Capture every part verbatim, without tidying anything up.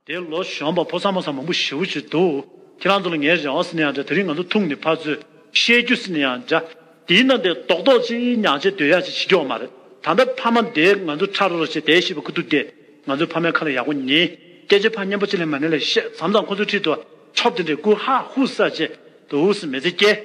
དེ་ལོ་གཞོན་པ་ཕོ་གསར་མོ་གསར་མང་པོ་ཞེ་པོ་ཅིག་འདུག་ཁྱེད་རང་ཚོ་ལ་ངའི་རེ་བ་ཟེར་ན་ཡང་འདྲ། དེ་རིང་ང་ཚོ་ཐུག་ནས་ཕར་ཚུར་བཤད་རྒྱུ་ཟེར་ན་ཡང་འདྲ། དེའི་ནང་དེ་རྡོག་རྡོག་ཅིག་ཉག་ཆེ་སྡོད་ཡག་ཅིག་བྱེད་ཀྱི་ཡོད་མ་རེད། ད་ལྟ་ཕ་མ་དེ་ང་ཚོ་ཁྲ་རོ་རོ་བྱས་བསྡད་བཞིན་པ་ཁུ་ཐུག་དེ། ང་ཚོའི་ཕ་མའི་ཁ་ལ་ཡག་པོ་ཉན། སྐད་ཆ་ཕར་སྙན་པོ་ཅིག་ལས་མ་ཉན་ལས་བཤད། མཚམས་མཚམས་ཁོ་ཚོའི་འཁྲིས་དུ་ཆོབ་དེ་འདྲས་སྐུ་ཧ་ཧུ་ས་བྱས་འདུག་སེ་མི་ཚེ་སྐྱེལ།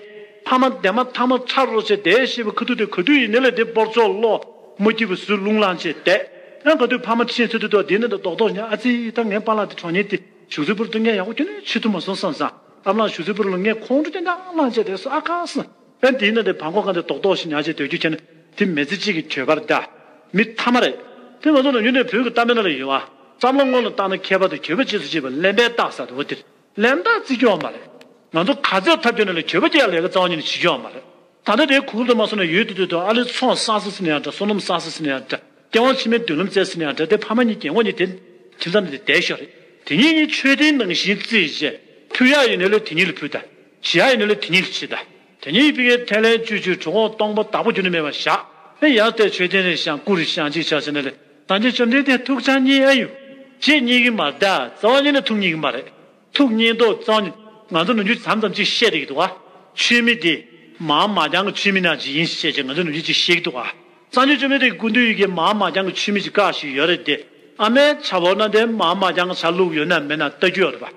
ཕ་མ་དེ་མ་ཐ་མ་ཁྲ་རོ་རོ་བྱས་བསྡད་བཞིན་པ་ཁུ་ཐུག་དེ་ག་དུས་ཡིན་ནའི་ལས་དེ་སྤོར་ཆོག་བློ་མ་སྐྱིད་པ་ཟུར་རླུང་ལངས་བྱས་བསྡད། ཡང་ག་དུས་ཕ་མ་ཁྲིད་ཚུལ་དུ་དུ་དེ་ནས་རྡོག་རྡོག་ཉག་ཨ་ཙི། ད་ངའི་པཱ་ལགས་དེ་གྲོངས་ཉེན་དེ་བཞུགས་ཚུལ་པུར་སྟོན་མཁན་ཡག་པོ་ཁྱོན་ནས་བྱེད་ཐུབ་མ་སོང་བསམ་བསམ། ཨ་མ་ལགས་བཞུགས་ཚུལ་པུར་ལ་ངས་ཁོང་ཁྲོ་ཅན་ཅང་ལངས་བྱས་བསྡད་སོང་ཨ་ཁ་སང་། ཨ་དེའི་ནང་དེ་བང་ཁོག་གང་དེ་རྡོག་རྡོག་ཞིག་ཉག་ཅིག་སྡོད་རྒྱུ་ཁྱེད་ནི་དེ་མི་ཚེ་གཅིག་གི་གྱོད་པ་རེད་ད། མི་ཐ་མ་རེད། དེ་ང་ཚོ་ནམ་རྒྱུན་ནས་བོད་ཀྱི་གཏམ་དཔེ་ནང་ལ་ཡོད་བ། བསམ་བློ་སྔོན་ལ་བཏང་ན་མཁས་པ་དང་། གྱོད་པ་རྗེས་སུ་བྱེད་པ་གླེན་པའི་རྟགས་ཟེར་འདུག་བ། དེར་གླེན་རྟགས་བརྩི་རྒྱུ་ཡོད་མ་རེད། ང་ཚོ་ག་ཚོད་ཐབས་སྐྱོ་ན་ལས་གྱོད་པ་སྐྱེ་ཡ་ལས་ཀ་རྩ་བ་ཉིད་ནས་བྱེད་རྒྱུ་ཡོད་མ་རེད། ད་ལྟ་དེའི་གུ་གུལ་དུ་མ་སོང་ན་ཡོད་དུ་དུ་དུ་ཨ་ལེ་ཚོང་བསགས་ས་ཟེར་ན་ཡང་འདྲ། སོ་ནམ་བསགས་ས་ཟེར་ན་ཡང་འདྲ། སྐྱེ་བ་ཕྱི་མའི་མདུན་ལམ་བཙལ་ས་ཟེར་ན་ཡང་འདྲ། དེ་ཕ་མ་གཉིས་རྒན་གོག་གཉིས་དེ་ཁྱིམ་ཚང་ནང་དེ་བསྡད་ཤོག་རེད། དེ་གཉིས་གཉིས་མཆོད་རྟེན་ནང་བཞིན་བརྩིས་བྱས། ཕུལ་ཡག་ཡིན་ན་ལས་དེ་གཉིས་ལ་ཕུལ་ད། བྱེད་ཡག་ཡིན་ན་ལས་དེ་གཉིས་ལ་བྱེད་ད། དེ་གཉིས་ཕ་གིའི་ཐལ་ལན་གཅོད་གཅོད་གྲོད་ཁོག་སྟོང་པ་བདག་པོ་རྒྱུ་ནི་མེད་པ་བཞག་ཨེ་ཡང་བལྟས་མཆོད་རྟེན་རེ་བཞེངས་སྐུ་རེ་བཞེངས་ཅིག་བྱ་ཟེར་ན་ལས་སངས་རྒྱས་བཅོམ་ལྡན་འདས་ཐུགས་ཅག་མཉེས་ཨེ་ཡོད། ཅེས་མཉེས་ཀྱི་མ་རེད་ད། རྩ་བ་ཉིད་ནས་ཐུགས་མཉེས་ཀྱི་མ་རེད། ཐུགས་མཉེས་མདོག་རྩ་བ་ཉིད། ང་ཚོ་ནམ་རྒྱུན་མཚམས་མཚམས་ཅིག་བཤད་བསྡད་ཀྱི་འདུག་བ། ཆོས་མེད་དེ། མ་མ་རྐྱང་གི་ཆོས་མེད་ནང་ཅིག་ཡིན་ཞེས་བྱས་ང་ཚོ་ནམ་རྒྱུན་ཅིག་བཤད་ཀྱི་འདུག་བ། སངས་རྒྱས་བཅོམ་ལྡན་འདས་ཀྱི་སྐུ་མདུན་ཡི་གེ་མ་མ་རྐྱང་གི་ཆོས་མེད་ཅིག་བཀག་བཞིན་ཡོད་རེད་དེ། ཨ་མའི་བྱ་བོར་ན་དེ་མ་མ་རྐྱང་གི་ཇ་བླུགས་ཡོད་ན་མེད་ན་ལྟ་རྒྱུ་ཡོད་རེད་པ།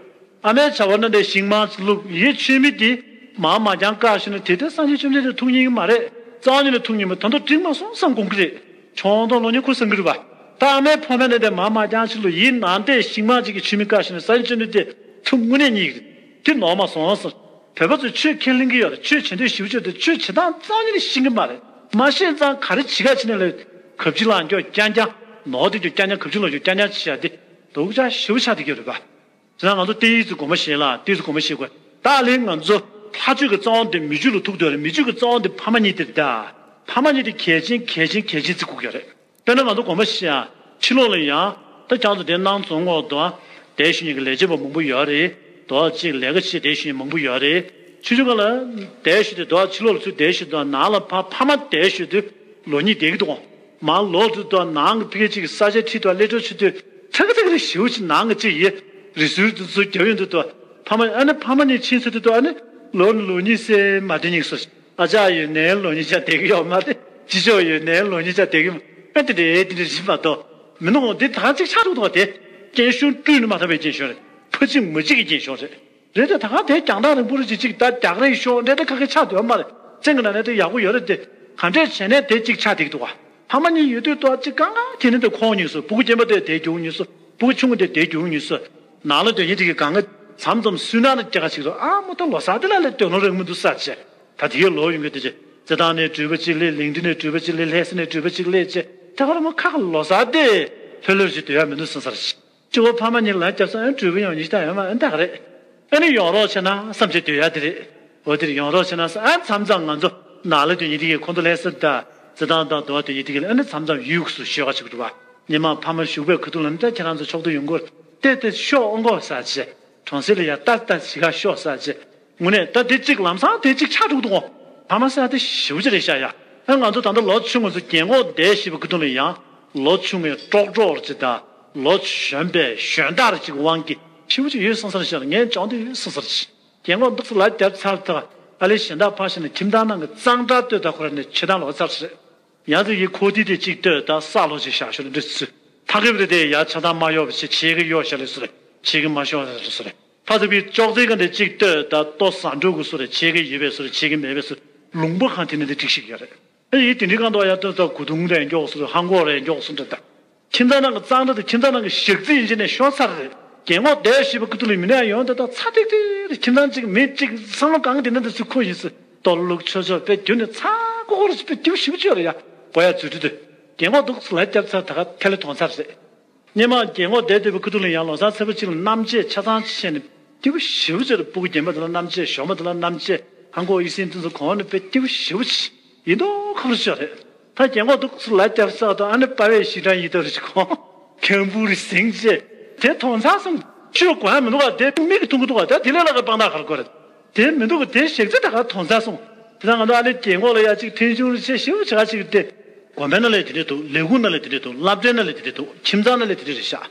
ཨ་མའི་བྱ་བར་ན་འདྲའི་ཤིང་མང་བླུགས་ཡེ་ཆོས་མི་དེ་མང་མ་རྐྱང་བཀག་ཤེ་ན་དེ་ལྟར་སངས་རྒྱས་བཅོམ་ལྡན་འདས་ཐུགས་མཉེས་ཀྱི་མ་རེད། རྩ་བ་ཉིད་ནས་ཐུགས་མཉེས་མ། ད་དུང་འགྲིག་མ་སོང་བསམ་དགོངས་ཀྱི་རེད། ཆུང་དུས་ལོ་ཉེས་ཁུར་བསམ་གྱི་རེད་པ། ད་ཨ་མའི་ཕོ་མེད་ན་དེ་མང་མ་རྐྱང་ཞིག་ལ་ཡིན་ནང་དེ་ཤིང་མང་ཅིག་གི་ཆོས་མི་བཀག་ཤེ་ན་སངས་རྒྱས་བཅོམ་ལྡན་འདས་ཐུགས་དངོས་གནས་མཉེས་ཀྱི་རེད། དེ་ནོར་མ་སོང་ཟེར། བོད་པ་ཚོས་ཆོས་ཁས་ལེན་གྱི་ཡོད་རེད། ཆོས་བྱེད་འདོད་ཞེ་པོ་ཅིག་ཡོད་དེ་ཆོས་བྱེད་སྟངས་རྩ་བ་ཉིད་ནས་ཤེས་ཀྱི་མ་རེད། མ་ཤེས་ཙང་ག་རེ་བྱེད་ག་བྱེད་ནས་ལས་གབ་ཅིག་ལངས་ཀྱོག་རྐྱང་རྐྱང་། ནོར་དེ་ཀྱོག་རྐྱང་རྐྱང་གབ་ཅིག་ལངས་ཀྱོག་རྐྱང་རྐྱང་བྱེད་ཡ་དེ་སྡུག་ཅག་ཞེ་པོ་ཆགས་བསྡད་ཀྱི་ཡོད་རེད་པ། དེ་ན་ང་ཚོ་ཏོག་ཙམ་དགོངས་པ་བཞེས་ལ་ཏོག་ཙམ་དགོངས་པ་བཞེས་དགོས། ད་ལན་ང་ཚོ་ལྷ་ཆོས་ཀྱི་རྩ་བ་དེ་མི་ཆོས་ལ་ཐུག་འདོད་རེད། མི་ཆོས་ཀྱི་རྩ་བ་དེ་ཕ་མ་གཉིས་དེ་རེད་ད། ཕ་མ་གཉིས་དེ་གལ་ཆེན་གལ་ཆེན་གལ་ཆེན་བརྩི་དགོས་ཀྱི་ཡོད་རེད། དཔེར་ན་ང་ཚོ་དགོངས་པ་བཞེས་ཡ། ཕྱི་ལོགས་ལ་ཡང་ད་ཁྱེད་ཚོ་དེ་སྣང་ཚོང་ངོགས་དང་དེ་ཞུ་མཁན་གྱི་ལས་བྱེད་པ་མང་པོ་ཡོད་རེད། དོ་གཅིག་ལས་ཀ་བྱེད་དེ་ཞུ་མཁན་མང་པོ་ཡོད་རེད། ཆུ་ཆུ་ག་ལ་དེ་ཞུ་དུས་དོ་ཕྱི་ལོགས་ལ་ཚུར་དེ་ཞུ་དུས་ནང་ལ་ཕ་ཕ་མ་དེ་ཞུ་དུས་ལོ་གཉིས་བསྡད་ཀྱི་འདུག་ནང་ལོག་དུས་དོ་ནང་གི་ཕ་གི་གཅིག་གི་ས་ཆ་ཁྲིད་དུ་སླེབས་འགྲོ་ཆུ་དུས་ཐག་ཐག་རེ་ཞེ་པོ་ཅིག་ནང་གི་གཅིག་ཡི་རི་སུལ་དུ་ཚུར་རྒྱབ་ཡོང་དུས་དོ་ཕ་མ་ཨ་ནི་ཕ་མ་གཉིས་ཕྱིན་ཚུལ་དུས་དོ་ཨ་ནི་ལོ་ནི་ལོ་གཉིས་སེ་མ་བསྡད་ཉིག་སོ། ཨ་ཅག་ཡོད་ནའི་ལོ་གཉིས་ཆ་བསྡད་ཀྱི་ཡོད་མ་རེད། ཅི་ཅོག་ཡོད་ནའི་ལོ་གཉིས་ཆ་བསྡད་ཀྱི་མ་རེད། དེ་རེད་དེ་རེད་རིམ་པ་དོ། མི་འདུག་འོང་དེ་ད་གཅིག་ཆགས་འགྲོ་འདུག་བ། དེ་རྐྱེན་གཞུང་སྤྲུལ་ནས་མ་ཐོབ་པའི་རྐྱེན་གཞུང་རེད། ཕ་གཅིག་མ་གཅིག་གི་རྐྱེན་གཞུང་རེད། རེད་དེ་ད་ག་དེ་རྒྱང་ཐག་རིང་པོ་རེ་ཅིག་ཅིག་ད་རྒྱག་རེས་ཤོག་འདྲེ་དེ་ཁ་ཁ་ཆགས་འདུག་མ་རེད། བཙན་གྱི་ནང་ནས་དེ་ཡག་པོ་ཡོད་རེད་དེ། ག་འདྲས་བྱས་ནས་དེ་གཅིག་ཆགས་བསྡད་ཀྱི་འདུག་བ། ཕ་མ་གཉིས་ཡོད་དུས་དོ་གཅིག་གང་ག་དེ་ནས་དེ་ཁོང་གཉིས་སུ་སྤུ་གུ་རྒན་པ་དེ་དེ་རྒྱུག་གཉིས་སུ་སྤུ་གུ་ཆུང་ངུ་དེ་དེ་རྒྱུག་གཉིས་སུ། ནང་ལ་སྡོད་མཁན་དེ་གི་གང་ག་མཚམས་མཚམས་སུན་སྣང་ནས་སྐྱེ་ཁ་ཅིག་རེད། ཨ་མོ་ད་ལོ་གསར་དེ་ལ་ལས་སྡོད་ལོང་རེད་མི་འདུག་ས་བྱས། ད་དེ་གའི་ལོ་ཡོང་གི་དེ་ཅི། རྩེད་ཐང་ནས་འགྲུལ་པ་གཅིག་སླེབས། ལིང་ཏི་ནས་འགྲུལ་པ་གཅིག་སླེབས། ལྷ་ས་ནས་འགྲུལ་པ་གཅིག་སླེབས་བྱས། ད་ག་རེ་མོ་ཁ་ཁ་ལོ་གསར་དེ་ལྷོད་ལྷོད་ཅིག་སྡོད་ཡ་མི་འདུག་བསམ་ས་རེད། གཅིག་པོ་ཕ་མ་གཉིས་ལ་རྒྱབ་ས་ཨ་འགྲུལ་པ་ཡོང་ཉིས་ད་ཡོད་མ་ཨ་ད་ག་རེད། ཨ་ནི་ཡོང་རོགས་བྱས་ན་བསམ་བྱས་སྡོད་ཡ་དེ་རེད། འོ་དེར་ཡོང་རོགས་བྱས་ན་ས་ཨ་མཚམས་མཚམས་ང་ཚོ་ནང་ལ་སྡོད་ཉིན་དེ་གའི་ཁོང་ཚོ་ལྷ་ས་ད་རྩེད་ཐང་དང་དོ་བ་སྡོད་ཉིན་དེ་གའི་ཨ་ནི་མཚམས་མཚམས་ཡུག་སུ་ཤོད་ག་ཅིག་འགྲོ་བ། ཉི་མ་ཕ་མ་བཞུགས་པའི་ཁ་ཐུག་ལ་ནི་ད་ཁྱེད་རང་ཚོ་ཕྱོགས་བསྡུ་ཡོང་གི་རེད། དེ་དེ་ཤོག་ཨོ་མགོ་ས་བྱས། གྲོང་གསེབ་ལ་ཡ་ལྟ་ལྟ་ཞིག་ག་ཤོག་ས་བྱས། དངོས་གནས་ད་དེ་གཅིག་ལམ་སང་དེ་གཅིག་ཆགས་འགྲོ་གི་འདུག་གོ། ཕ་མ་ཟེར་ཡ་དེ་ཞེ་པོ་ཅིག་རེད་ཤག་ཡ། ཨ་ང་ཚོ་ད་ལྟ་ལོ་ཆུང་ང་ཚོ་རྒན་གོག་བསྡད་བཞིན་པའི་ཁ་ཐུག་ལ་ཡང་ལོ་ཆུང་ངའི་ཀྲོག་ཀྲོག་རེ་ཅིག་དང་ལོ་གཞོན་པའི་གཞོན་དར་ཅིག་དབང་གིས་ཞེ་པོ་ཅིག་ཡོད་སོང་ས་རེད་ཤག་ངས་ཅང་དེ་ཡོད་སོང་ས་རེད། རྒན་གོག་འདུག་སེ་ལ་རྒྱབ་ཚར་ཐག་ཨ་ལེ་གཞན་དག་ཕར་བཞག་ནས་ཁྱིམ་ཚང་ནང་གི་གཙང་སྦྲ་ལྟོས་དང་ཁོ་ར་ནས་ཆེ་ཐང་ལོག་ཚར་ཟེར། ཡང་དེ་ཡི་ཁོ་དེ་དེ་གཅིག་ལྟོས་དང་ས་ལོ་ཅིག་བཞག་ཤོག་ལ་འདྲི་སུ། ཐག་གི་བི་རི་དེ་ཡ་ཆ་ཚང་མ་གཡོག་པ་ཆེ་ཆེ་གི་གཡོག་ཤ་ལེ་སུ་རེད། ཆེ་གི་མ་ཤོག་ལེ་སུ་རེད། ཕ་ཚ་བི་ཅོག་ཙེ་ག་འདི་གཅིག་ལྟོས་དང་ལྟོ་ཟ་འགྲོ་གི་སུ་རེད། ཆེ་གི་ཡོད་པའི་སུ་རེད། ཆེ་གི་མེད་པའི་སུ་རེད། ལུང་པ་གང་དེ་ནི་དེ་འགྲིག་ཤིག་ཡོད་རེད། ཨེ་ཡི་དེ་འདྲའི་གང་དུ་ཡ་ལྟོས་དང་གུ་དུང་རེ་མགྱོགས་སུ་རེད། ཧང་གོ་རེ་མགྱོགས་སུ་འདྲ་དང་། ཁྱིམ་ཚང་ནང་གི་གཙང་སྦྲ་དང་ཁྱིམ་ཚང་ནང་གི་ཞག་རྩི་ཡིན་ཅེ་ནས་ཤོར་ཚར་རེད། རྒན་གོག་བསྡད་ཞིབ་པ་ཁུ་ཐུག་ལ་མི་ནས་ཡོང་དེ་དག་ཚ་ཏིག་ཏིག་རེད། ཁྱིམ་ཚང་གཅིག་མི་གཅིག་བསམ་བློ་གང་དེ་ན་དེ་ཚུ་ཁོ་ཡིན་སུ་ཏོ་ལུག་ཆོ་ཆོ་དཔེ་རྒྱུ་ནས་ཚ་ཀོ་ཀོ་རེ་ཞིག་དཔེ་རྒྱུ་ཞིབ་ཆོ་རེད་ཡ། གོ་ཡ་རྫུ་འཕྲུལ་དུ། རྒན་གོག་འདུག་ལ་རྒྱབ་ཚར་ད་ག་ཐལ་ལེ་གཏོང་ཚར་རེད། སྙེ་མ་རྒན་གོག་བསྡད་བསྡད་པའི་ཁུ་ཐུག་ལ་ཡང་ལོ་གསར་ཚེས་པ་གཅིག་ལ་རྣམ་དཔྱོད་ཆ་ཚང་ཆེ་ནས་སྐྱིད་པོ་ཞེ་པོ་ཅིག་རེད། སྤུ་གུ་རྒན་པ་དེ་ལ་རྣམ་དཔྱོད། གཞོན་པ་དེ་ལ་རྣམ་དཔྱོད། ཧང་གོ་ཡི་སིན་ཏུན་ཚོ་གོང་ནས་དཔེ་སྐྱིད་པོ་ཞེ་པོ་ཅིག་ཡིན་མདོག་ཁ་པོ་ཅིག་རེད། ད་རྒན་གོག་འདུག་ལ་རྒྱབ་ས་དང་ཨ་ནི་པ་ཝེ་ཞི་ཀྲང་ཡི་ཏོ་རེ་ཅིག་གོང་གང་པུ་རི་སིང་ཅེ་དེ་དོན་ཚང་སོང་། ཆོས་གོ་ཡ་མི་འདུག་ག་དེ་མིག་གིས་མཐོང་གི་འདུག་ག་ད་དེ་ལས་ལ་ག་དཔང་རྟགས་ག་རེ་དགོས་རེད། དེ་མི་འདུག་ག་དེ་ཞག་རྩི་ད་ག་དོན་ཚང་སོང་། དེ་ད་ང་ཚོ་ཨ་ནི་རྒན་གོག་ལ་ཡ་ཅིག་ཐེན་ཆུང་རེ་ཆེ་ཞེ་པོ་ཅིག་ག་ཅིག་དེ། དགོན་པའི་ནང་ལས་དེ་འདྲས་འདུག་ལས་ཁུངས་ནང་ལས་དེ་འདྲས་འདུག་སློབ་གྲྭའི་ནང་ལས་དེ་འདྲས་འདུག་ཁྱིམ་ཚང་ནང་ལས་དེ་འདྲས་རེད་ཤག་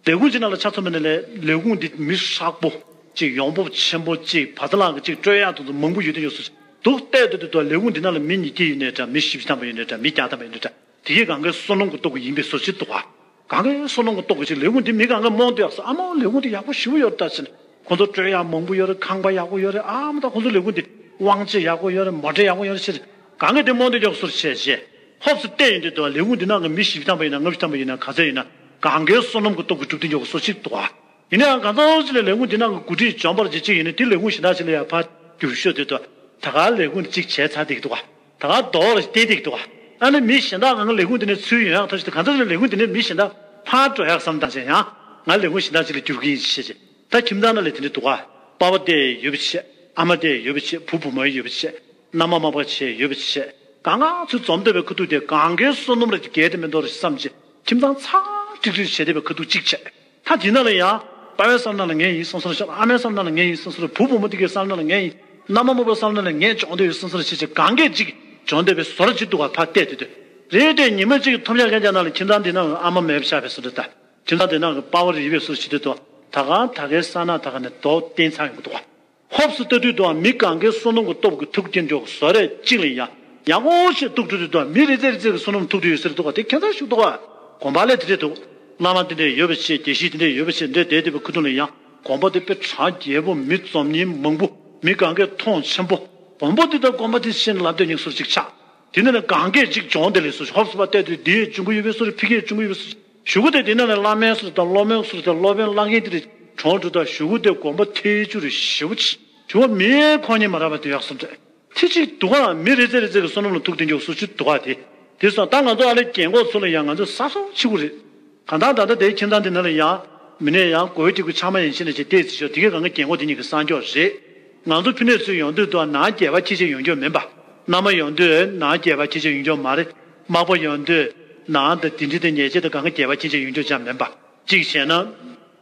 ལས་ཁུངས་ཅིག་ནང་ལ་ཆ་མཚོན་པ་ཡིན་ན་ལས་ལས་ཁུངས་འདི་མི་ཧྲག་པོ་ཅིག་ཡོང་འབབ་ཆེན་པོ་ཅིག་བར་ཐ་ལང་གི་ཅིག་སྤྲོད་ཡག་དེ་ཚོ་མང་པོ་ཡོད་དེ་ཡོད་སོ། འདུག་བལྟས་དུས་དུ་ལས་ཁུངས་འདི་ནང་ལ་མི་ཉིས་བརྒྱ་ཡོད་ནའི་འདྲ། མི་བཞི་བཅུ་ཐམ་པ་ཡོད་ནའི་འདྲ། མི་བརྒྱ་ཐམ་པ་ཡོད་ནའི་འདྲ། དེ་གས་གང་གའི་བསོད་ནམས་ཀྱི་སྟོབས་ཀྱིས་ཡིན་པའི་བཟོ་ཅིག་འདུག་ག་གང་གའི་བསོད་ནམས་ཀྱི་སྟོབས་ཀྱིས་ཅིག་ལས་ཁུངས་འདི་མི་གང་གས་རྨོངས་དུ་ཡག་སོ། ཨ་མ་ལས་ཁུངས་འདི་ཡག་པོ་ཞེ་པོ་ཡོད་རེད་ད་ཟེར་ནས། ཁོང་ཚོ་སྤྲོད་ཡག་མང་པོ་ཡོད་རེད། ཁང་པ་ཡག་པོ་ཡོད་རེད། ཨ་མ་ད་ཁོང་ཚོ་ལས་ཁུངས་འདི་དབང་ཆ་ཡག་པོ་ཡོད་རེད། མོ་ཊ་ཡག་པོ་ཡོད་རེད་ཟེར། གང་གས་དེ་རྨོངས་དུ་ཡག་སོ་བྱས་བྱས། ཧོབ་སུ་བལྟས་ཡོང་དུས་དུ་ལས་ཁུངས་འདི་ནང་གི་མི་བཞི་བཅུ་ཐམ་པ་ཡིན་ན་ལྔ་བཅུ་ཐམ་པ་ཡིན་ན་ག་ཚད་ཡིན་ན་གང་གའི་བསོད་ནམས་ཀྱི་སྟོབས་ཀྱིས་གྲུབ་བསྡད་ཡག་སོ་ཅིག་འདུག་ག་ཡིན་ནའང་གང་ཚང་ཅིག་ལ་ལས་ཁུངས་འདི་ནང་གི་འགོ་ཁྲིད་འཇོན་པར་བྱེད་ཅིག་ཡིན་ན་དེ་ལས་ཁུངས་གཞན་དག་ཅིག་ལ་ཡང་ཕར་བསྒྱུར་ཤོག་དེ་དུ་ད་ག་ལས་ཁུངས་གཅིག་བྱས་ཚར་བསྡད་ཀྱི་འདུག་ག་ད་ག་རྡོ་ལ་བལྟས་བསྡད་ཀྱི་འདུག་ག་ཨ་ནི་མི་གཞན་དག་གང་ག་ལས་ཁུངས་འདི་ནས་ཚུར་ཡོང་ཡག་ཐབས་ཤེས་དེ་གང་ཚང་ཅིག་ལ་ལས་ཁུངས་འདི་ནས་མི་གཞན་དག་ཕར་འགྲོ་ཡག་བསམ་བཏང་བྱས་ཡང་ང་ལས་ཁུངས་གཞན་དག་ཅིག་ལ་བསྒྱུར་གྱི་ཡིན་ཞེས་བྱས། ད་ཁྱིམ་ཚང་ནང་ལ་དེ་འདྲ་འདུག་ག་པ་ཕ་དེ་ཡོད་པ་བྱས། ཨ་མ་དེ་ཡོད་པ་བྱས། བུ་བུ་མོ་ཡོད་པ་བྱས། མནའ་མ་མ་པ་བྱས་ཡོད་པ་བྱས། གང་ག་ཚུར་འཛོམས་བསྡད་པའི་ཁ་ཐུག་དེ་གང་གའི་བསོད་ནམས་རེ་རྒྱས་དེ་མི་འདུག་རེ་བསམ་བྱས་ཁྱིམ་ཚང་ཚ་ཀྲིག་ཀྲིག་བྱས་བསྡད་པའི་ཁ་ཐུག་གཅིག་བྱས། ད་དེ་ནང་ལ་ཡང་པ་ཕའི་བསམ་ན་ལ་ངས་ཡིན་བསམ་སོང་རེ་ཤག་ཨ་མའི་བསམ་ན་ལ་ངས་ཡིན་བསམ་སོང་རེ། བུ་བུ་མོ་དེ་གའི་བསམ་ན་ལ་ངས་ཡིན། མནའ་མ་མ་པའི་བསམ་ན་ལ་ངས་སྦྱོང་བསྡད་ཡོད་བསམ་སོང་རེ་བྱས་བྱས་གང་གས་གཅིག་སྦྱོང་བསྡད་པའི་བཟོ་འདྲ་ཅིག་འདུག་ག་ཕར་བལྟས་དུས་དུས་རེད་དེ་ཉི་མ་གཅིག་ཐོབ་ཡག་གན་རྒྱ་ནང་ལ་ཁྱིམ་ཚང་འདི་ནང་ཨ་མ་མེད་པ་ཆགས་པའི་བཟོ་འདྲ་ད། ཁྱིམ་ཚང་དེ་ནང་གི་པ་ཕ་རེ་ཡོད་པའི་བཟོ་འདྲ་བྱེད་དུས་དུ་ད་གང་ད་གའི་ས་ན་ད་ག་ནས་རྡོ་བསྟན་ཚར་ཡོང་གི་འདུག་ག་ཧོབ་སུ་ལྟ་དུས་དུའང་མི་གང་གའི་བསོད་ནམས་ཀྱི་སྟོབས་ཀྱིས་ཐུག་རྐྱེན་འགྲོ་བཟོ་རེ་གཅིག་ལ་ཡང་ཡག་པོ་ཞིག་ཐུག་འགྲོ་དུས་དུའང་མི་རེ་རྩེ་རེ་རྩེ་གི་བསོད་ནམས་ཐུག་དུས་ཡོད་ཟེར་འདུག་ག་དེ་ཁྱད་མཚར་ཞིག་འདུག་ག་དགོན་པ་ལ་དེ་འདྲས་ཡོད་པ་བྱས། དགེ་བཤེས་དེ་འདྲས་ཡོད་པ་བྱས་འདྲས་བསྡད་བསྡད་པའི་ཁུ་ཐུང་ལ་ཡང་དགོན་པ་དེ་དཔེ་གྲགས་རྒྱས་པོ། མི་འཛོམས་ཉིན་མང་པོ། མི་གང་གའི་མཐོང་ཆེན་པོ། དགོན་པ་དེ་དང་དགོན་པ་དེ་ཤེས་ནས་ལབ་བསྡད་མཁན་བཟོ་འདྲ་ཅིག་ཆགས། དེ་ནས་ནི་གང་གས་ཅིག་སྦྱོང་བརྡར་ལས་སུ་ཧོབ་སུ་བལྟས་དུས་འདི་ཡས་བྱུང་གི་ཡོད་པའི་བཟོ་འདྲ། ཕ་གིས་བྱུང་གི་ཡོད་པའི་བཟོ་འདྲ། གཞུག་གུ་དེ་དེ་ནས་ནི་བླ་མའི་བཟོ་འདྲ་དང་སློབ་མའི་བཟོ་འདྲ་དང་སློབ་དཔོན་བླ་རྒན་དེ་འདྲས་གྲོངས་འགྲོ་དུས་གཞུག་གུ་དེ་དགོན་པ་ཐལ་འགྱུར་ཞེ་པོ་ཅིག་བྱུང་བ། མི་ཁོ་ཉིད་མ་རག་པ་དེ་ཡག་སོང་འདྲ། དེ་གཅིག་འདུག་ག་མི་རེ་རྩེ་རེ་རྩེ་གི་བསོད་ནམས་ལ་ཐུག་བསྡད་མཁན་བཟོ་འདྲ་ཅིག་འདུག་ག་དེ། དེ་སོང་ད་ང་ཚོ་ཨ་ལེ་རྒན་གོག་ཚོ་ལ་ཡང་ང་ཚོ་གཟབ་གཟབ་བྱེད་དགོས་རེད། གང་ལྟར་ད་ལྟ་དེའི་ཁྱིམ་ཚང་དེ་ནང་ལ་ཡང་མི་ནས་ཡང་གོ་བའི་སྟེགས་བུ་ཆགས་མ་ཡིན་ཕྱིན་ནས་བྱས་ཏེ་ཟེར་ཤོག་དེ་གས་གང་ག་རྒན་གོག་དེ་གཉིས་ཀྱི་གསང་སྐྱོགས་རེད། ང་ཚོ་ཕི་ནས་ཚུར་ཡོང་དུས་དུ་ནང་སྐྱེས་པ་ཁྱེད་ཅག་ཡོང་རྒྱུ་མིན་པ། མནའ་མ་ཡོང་དུས་ནང་སྐྱེས་པ་ཁྱེད་ཅག་ཡོང་རྒྱུ་མ་རེད། མག་པ་ཡོང་དུས་ནང་དང་དེ་འདྲ་དང་ཉལ་ཆས་དང་གང་ག་སྐྱེས་པ་ཁྱེད་ཅག་ཡོང་རྒྱུ་ཅང་མིན་པ། གཅིག་བྱས་ན།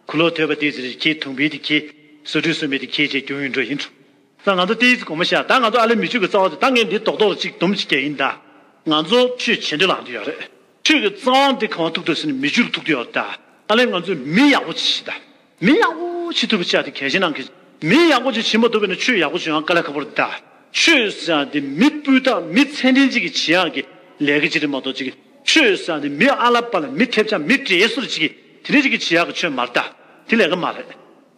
གུ་ལོག་ཐོད་པ་དེ་ཟེར་ཁྱེད། དུང་བི་དེ་ཁྱེད། བཟོ་སྐྲུན་སོ་མི་དེ་ཁྱེད་བྱས་རྒྱུ་ཡོང་འགྲོ་ཡིན་འགྲོ། ད་ང་ཚོ་ཏོག་ཙམ་དགོངས་པ་བཞེས། ད་ང་ཚོ་ཨ་ལེ་མི་ཆོས་ཀྱི་རྩ་བ་དེ་ད་ངས་འདི་རྡོག་རྡོག་ལ་གཅིག་སྡོམ་གཅིག་རྒྱག་ཡིན་ད། ང་ཚོ་ཆོས་བྱེད་འདོད་ལངས་འདོད་ཡོད་རེད། ཆོས་ཀྱི་རྩ་བ་འདི་གང་བ་ཐུག་འདུག་ཟེར་ནས་མི་ཆོས་ལ་ཐུག་འདོད་ཡོད་རེད་ད། ཨ་ལེ་ང་ཚོས་མི་ཡག་པོ་ཅིག་བྱེད་ད། མི་ཡག་པོ་བྱེད་ཐུབ་པ་བྱེད་ཡག་དེ་གལ་ཆེན་གནང་གི། མི་ཡག་པོ་ཅིག་བྱེད་མ་ཐུབ་པ་ཡིན་ན་ཆོས་ཡག་པོ་བྱེད་ཡག་དཀའ་ལས་ཁག་པོ་རེད་ད། ཆོས་ཟེར་ཡག་དེ་མི་སྤུས་དག་མི་ཚད་ལྡན་ཅིག་གིས་བྱེད་ཡག་གི་ལས་ཀ་ཅིག་རེད་མ་གཏོགས་ཅིག་གི། ཆོས་ཟེར་ཡག་དེ་མི་ཨ་ལ་པ་ལ་མི་ཐེབས་ཆག་མི་བགྲེས་སོ་ཅིག་གིས་དེ་འདྲ་ཅིག་གིས་བྱེད་ཡག་གི་ཆོས་མ་རེད་ད། དེ་ལས་ཀ་མ་རེད།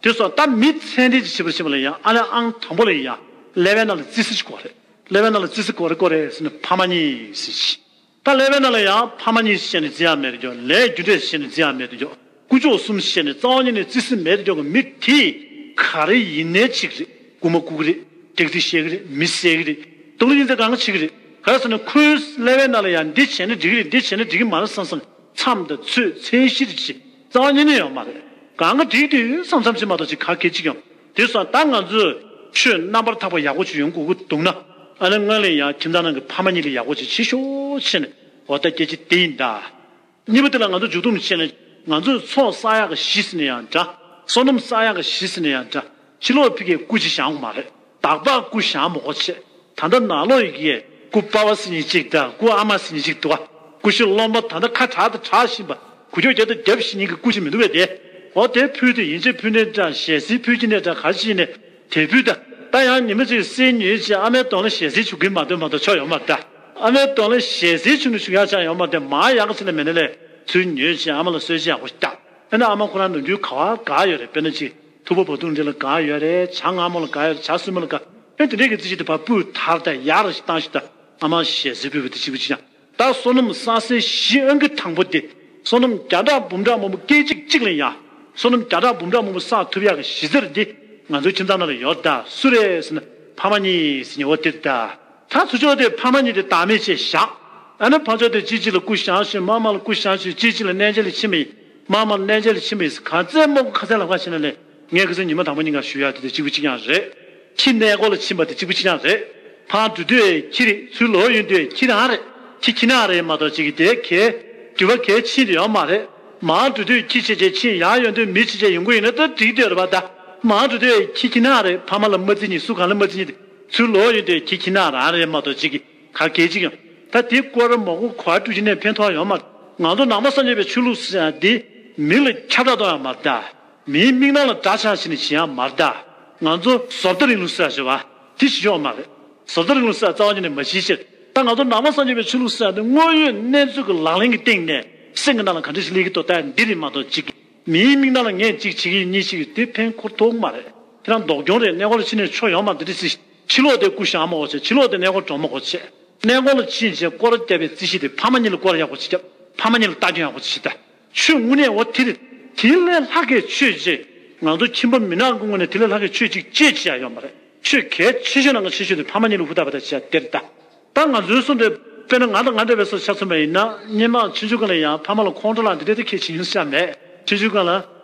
དེ་སོང་ད་མི་ཚད་ལྡན་ཅིག་བྱེད་པར་བྱེད་པ་ལ་ཡང་ཨ་ལེ་ཨང་དང་པོ་ལ་ཡང་ཀླད་པའི་ནང་ལ་བརྩི་ས་ཅིག་དགོས་རེད། ཀླད་པའི་ནང་ལ་བརྩི་ས་དགོས་རེད་དགོས་རེད་ཟེར་ན་ཕ་མ་གཉིས་ཟེར་ཅིག་ད་ཀླད་པའི་ནང་ལ་ཡང་ཕ་མ་གཉིས་བཤད་ནས་བརྩི་ཡག་མེད་དུ་འཇོག་ལས་རྒྱུ་འབྲས་བཤད་ནས་བརྩི་ཡག་མེད་དུ་འཇོག་ཀུ་ཅོ་གསུམ་བཤད་ནས་རྩ་བ་ཉིད་ནས་བརྩི་ས་མེད་དུ་འཇོག་གི་མི་དེ་ག་རེ་ཡིན་ནའི་ཅིག་རེད། རྐུ་མ་རྐུ་གི་རེད། སྡིག་སྒྲིབ་བཤད་ཀྱི་རེད། མི་བསད་ཀྱི་རེད། སྡུག་བསྔལ་ཉིན་མཚན་གང་ག་བྱེད་ཀྱི་རེད། ག་རེ་ཟེར་ན་ཁོའི་ཀླད་པའི་ནང་ལ་ཡང་འདི་བྱས་ན་འགྲིག་གི་རེད། འདི་བྱས་ན་འགྲིག་གི་མ་རེད་བསམ་བསམ་མཚམས་དང་ཚོད་ཚད་གཞི་རེ་ཅིག་རྩ་བ་ཉིད་ནས་ཡོད་མ་རེད། གང་ག་འགྲིག་དུས་བསམ་བསམ་ཅིག་མ་གཏོགས་ཅིག་ག་གེ་ཅིག་ཡོང་། དེ་སོང་ད་ང་ཚོས་ཆོས་རྣམ་པར་དག་པ་ཡག་པོ་ཅིག་ཡོང་དགོས་ཀྱི་འདུག་ན། ཨ་ནི་སྔོན་ལ་ཡང་ཁྱིམ་ཚང་ནང་གི་ཕ་མ་གཉིས་ལ་ཡག་པོ་ཅིག་བྱེད་ཤོག་བྱས་ནས་འོ་ད་སྐད་ཆ་དེ་ཡིན་ད། གཉིས་པ་དེ་ལ་ང་ཚོ་མཇུག་སྡོམ་བྱས་ནས་ང་ཚོས་ཚོགས་བསགས་ཡག་གི་གཞི་ཟེར་ན་ཡང་འདྲ། བསོད་ནམས་བསགས་ཡག་གི་གཞི་ཟེར་ན་ཡང་འདྲ། ཕྱི་ལོགས་ཕ་གིར་སྐུ་ཅིག་བཞེངས་དགོས་མ་རེད། བདག་པ་སྐུ་བཞེངས་མི་དགོས་བྱས། ད་ལྟ་ནང་ལོགས་ཡི་གེ་སྐུ་པ་ཕ་ཟེར་མཁན་གཅིག་དང་སྐུ་ཨ་མ་ཟེར་མཁན་གཅིག་འདུག་ག་སྐུ་ཞབས་སློབ་མ་ད་ལྟ་ཁ་གྲག་དང་གྲག་བཞིན་པ་གུ་ཅོ་རྒྱབ་དང་རྒྱབ་བཞིན་མཁན་གྱི་སྐུ་ཅིག་མི་འདུག་པས་དེ། འོ་དེ་ཕུལ་དུས་ཡིན་གཅིག་ཕུལ་ནའི་འདྲ། ཞལ་གསེར་ཕུལ་གྱི་ནའི་འདྲ། ག་རེ་བྱེད་ནའི་དེ་ཕུལ་ད། ད་ཡང་ཉི་མ་གཅིག་གསེར་ཉོས་བྱས་ཨ་མའི་གདོང་ལ་ཞལ་གསེར་བྱུག་གིན་མ་གཏོགས་མ་གཏོགས་ཆོ་ཡོད་མ་རེད་ད། ཨ་མའི་གདོང་ལ་ཞལ་གསེར་བྱུག་ནས་བྱུག་ཡག་ཅང་ཡོད་མ་རེད་དེ། མར་ཡག་ག་ཚོད་ལ་མེད་ན་ལས་ཚུར་ཉོས་བྱས་ཨ་མ་ལ་གསོལ་ཇ་ཡག་པོ་ཞིག་བཏབ། ཨ་ནི་ཨ་མ་ཁོ་རང་ནམ་རྒྱུན་ག་བ་དགའ་ཡོད་རེད། དཔེར་ན་ཅིག་ཐུག་པ་བ་དུང་འདི་ལ་དགའ་ཡོད་རེད། ཇ་མངར་མོ་ལ་དགའ་ཡོད་རེད། ཇ་སྲུབས་མ་ལ་དགའ། ཨེ་དེ་འདྲའི་གི་རྩི་ཤིང་དེ་ཕར་སྤུས་དག་དང་ཡག་ར་ཞིག་བཏང་ཞིག་དང་ཨ་མ་ཞལ་གསེར་ཕུལ་བ་དེ་གཅིག་པུ་གཅིག་རྐྱང་། ད་བསོད་ནམས་བསགས་སའི་གཞི་ཨང་ཀི་དང་པོ་དེ། བསོད་ནམས་བརྒྱ་ཕྲག་འབུམ་ཕྲག་མང་པོ་སྐད་ཅིག་གཅིག་ལ་ཡང་བསོད་ནམས་བརྒྱ་ཕྲག་འབུམ་ཕྲག་མང་པོ་བསགས་ཐུབ་ཡག་གི་གཞི་རྩ་འདི་ང་ཚོའི་ཁྱིམ་ཚང་ནང་ལ་ཡོད་ད། སུ་རེད་ཟེར་ན་ཕ་མ་གཉིས་ཟེར་ཉེ་བོ་དེ་རེད་ད། ད་ཚུར་ཕྱོགས་དེ་ཕ་མ་གཉིས་དེ་བདག་མེད་བྱས་བཞག་ཨ་ནི་ཕར་ཕྱོགས་དེ་གཅིག་གཅིག་ལ་སྐུ་བཞེངས་ཤིག་མར་མར་ལ་སྐུ་བཞེངས་ཤིག་གཅིག་གཅིག་ལ་གནས་མཇལ་ལ་ཕྱིན་པ་ཡིན། མར་མར་ལ་གནས་མཇལ་ལ་ཕྱིན་པ་ཡིན། ག་ཚད་སྨོ་གི་ཁ་ཚད་ལབ་ག་ཕྱིན་ན་ལས། ངས་ཁ་སང་ཉི་མ་དང་པོ་ཉིན་ག་ཞུ་ཡག་དེ་དེ་གཅིག་པུ་གཅིག་རྐྱང་རེད། ཁྱི་གནས་སྐོར་ལ་ཕྱིན་པ་དེ་གཅིག་པུ་གཅིག་རྐྱང་རེད། ཕར་འགྲོ་དུས་ཁྱི་རེད། ཚུར་ལོག་ཡོང་དུས་ཁྱི་རང་རེད། ཁྱི་ཁྱི་ནག་རེད་མ་གཏོགས་གཅིག་གི་དེ་གས་འགྱུར་བ་གས་ཕྱིན་དུ་ཡོད་མ་རེད། མར་འགྲོ་དུས་ཁྱི་བྱས་བྱས་ཕྱིན། ཡར་ཡོང་དུས་མི་བྱས་བྱས་ཡོང་གི་ཡིན་ན་ད་འགྲིག་བསྡད་རེད་པ་ད། མར་འགྲོ་དུས་ཁྱི་ཁྱི་ནག་རེད། ཕ་མ་ལ་མ་བརྩི་མཁན་སུ་གང་ལ་མ་བརྩི་མཁན་དེ། ཚུར་ལོག་ཡོང་དུས་ཁྱི་ཁྱི་ནག་རང་རེད་མ་གཏོགས་གཅིག་གི་ག་གས་གཅིག་ཡང་། ད་དེ་སྐོར་མོག་གོ་གོ་བ་སྤྲུལ་གྱི་ནས་ཕན་ཐོགས་ཡོད་མ་རེད། ང་ཚོ་ནང་པ་སངས་རྒྱས་པའི་ཆོས་ལུགས་ཟེར་ཡག་འདི། མི་ལ་ཁྱབ་བསྒྲགས་གཏོང་ཡང་མ་རེད་ད། མིའི་མིག་ནང་ལ་འདྲ་ཆགས་བྱས་ནས་བྱེད་ཡང་མ་རེད་ད། ང་ཚོ་བཟོ་ལྟ་རིང་ལུགས་ཟེར་ཡ་ཞིག་ཡོད་པ། དེ་བྱེད་ཆོག་མ་རེད། བཟོ་ལྟ་རིང་ལུགས་ཟེར་ཡ་རྩ་བ་ཉིད་ནས་མ་བྱེད་ཕྱིར། ད་ང་ཚོ་ནང་པ་སངས་རྒྱས་པའི་ཆོས་ལུགས་ཟེར་ཡ་དེ་དངོས་ཡོད་གནས་ཚུལ་གྱི་ལག་ལེན་གྱི་སྟེང་ནས་སེམས་ཀྱི་ནང་ལ་ག་འདྲ་ཞིག་སླེབས་ཀྱི་འདུག་ད་འདི་རེད་མ་གཏོགས་ཅིག་མིའི་མིག་ནང་ལ་ངས་གཅིག་བྱེད་ཀྱི་ཡིན་གཉིས་བྱེད་ཀྱི་ཡིན་དེ་ཕན་ཁུར་ཐུབ་མ་རེད། དེ་རང་ལྡོག་སྐྱོན་རེད། གནས་སྐོར་ཕྱིན་ནས་ཆོ་ཡོང་མ་འདི་འདྲ་སྲིད། ཕྱི་ལོགས་དེ་སྐུ་གཞང་མ་གོ་བྱེད། ཕྱི་ལོགས་དེ་གནས་སྐོར་གྲོགས་མ་གོ་བྱེད། གནས་སྐོར་ལ་ཕྱིན་བྱས་སྐོར་ར་བརྒྱབ་པའི་རྩིས་གཞི་དེ་ཕ་མ་གཉིས་ལ་སྐོར་ར་ཡག་པོ་བྱེད་རྒྱབ། ཕ་མ་གཉིས་ལ་ལྟ་སྐྱོང་ཡག་པོ་བྱེད་ད། ཆོས་དངོས་གནས་འོ་དེ་རེད། དེ་ལས་ལྷག་གའི་ཆོས་ཅིག་ང་ཚོ་ཁྱིམ་པ་མི་ནག་གི་ངོས་ནས་དེ་ལས་ལྷག་གའི་ཆོས་ཅིག་ཅེས་བྱེད་ཡ་ཡོད་མ་རེད། ཆོས་གལ་ཆེ་ཤོས་ནང་གི་ཆེ་ཤོས་དེ་ཕ་མ་གཉིས་ལ་ཧུར་ཐག་པ་ད་བྱེད་ཡ་དེ་རེད་ད། ད་ང་ཚོའི་སོ་འདྲ་དཔེར་ན་ང་དང་ང་འདྲ་བའི་སོ་ཆ་མཚོན་པ་ཡིན་ན་སྔོན་མ་ཆུང་ཆུང་སྒང་ལ་ཡང་ཕ་མ་ལ་ཁོང་ཁྲོ་ལངས་དེ་འདྲ་དེ་གལ་ཆེན་ཡིན་ས་མེད། ཆུང་ཆུང་སྒང་ལ་